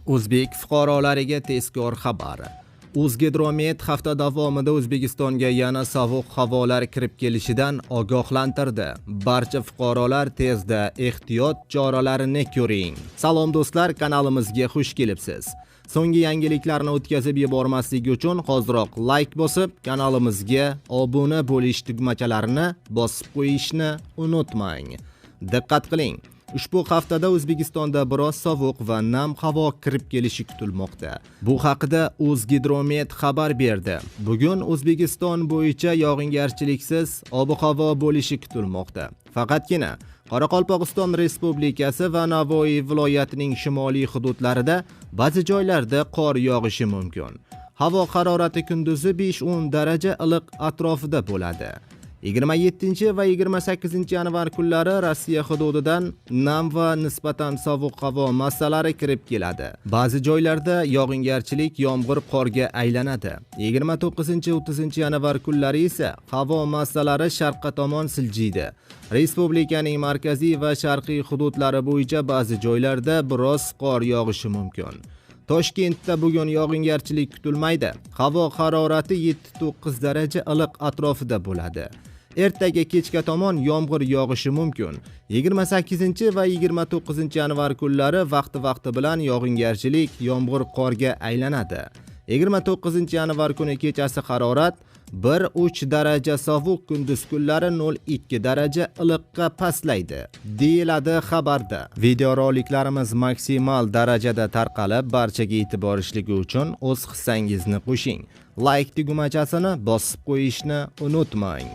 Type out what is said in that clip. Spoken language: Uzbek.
O'zbek fuqarolariga tezkor xabar. O'zgidromet hafta davomida O'zbekistonga yana sovuq havolar kirib kelishidan ogohlantirdi. Barcha fuqarolar tezda ehtiyot choralarini ko'ring. Salom do'stlar, kanalimizga xush kelibsiz. So'nggi yangiliklarni o'tkazib yubormaslik uchun hoziroq like bosib, kanalimizga obuna bo'lish tugmachalarini bosib qo'yishni unutmang. Diqqat qiling. Ushbu haftada O'zbekistonda biroz sovuq va nam havo kirib kelishi kutilmoqda. Bu haqida O'zgidromet xabar berdi. Bugun O'zbekiston bo'yicha yog'ingarchiliksiz ob-havo bo'lishi kutilmoqda. Faqatgina Qoraqalpog'iston Respublikasi va Navoiy viloyatining shimoliy hududlarida ba'zi joylarda qor yog'ishi mumkin. Havo harorati kunduzi 5-10 daraja iliq atrofida bo'ladi. 27 va 28 yanvar kunlari Rossiya hududidan nam va nisbatan sovuq havo massalari kirib keladi. Ba'zi joylarda yog'ingarchilik yomg'ir qorga aylanadi. 29-30 yanvar kunlari esa havo massalari sharqqa tomon siljiydi. Respublikaning markaziy va sharqiy hududlari bo'yicha ba'zi joylarda biroz qor yog'ishi mumkin. Toshkentda bugun yog'ingarchilik kutilmaydi. Havo harorati 7-9 daraja iliq atrofida bo'ladi. Ertaga kechga tomon yomg'ir yog'ishi mumkin. 28 va 29 yanvar kunlari vaqti-vaqti bilan yog'ingarchilik yomg'ir qorga aylanadi. 29 yanvar kuni kechasi harorat 1-3 daraja sovuq, kunduz kunlari 0-2 daraja iliqqa pastlaydi, deyiladi xabarda. Videoroliklarimiz maksimal darajada tarqalib, barchaga yetib borishligi uchun o'z hissangizni qo'shing. Like tugmachasini bosib qo'yishni unutmang.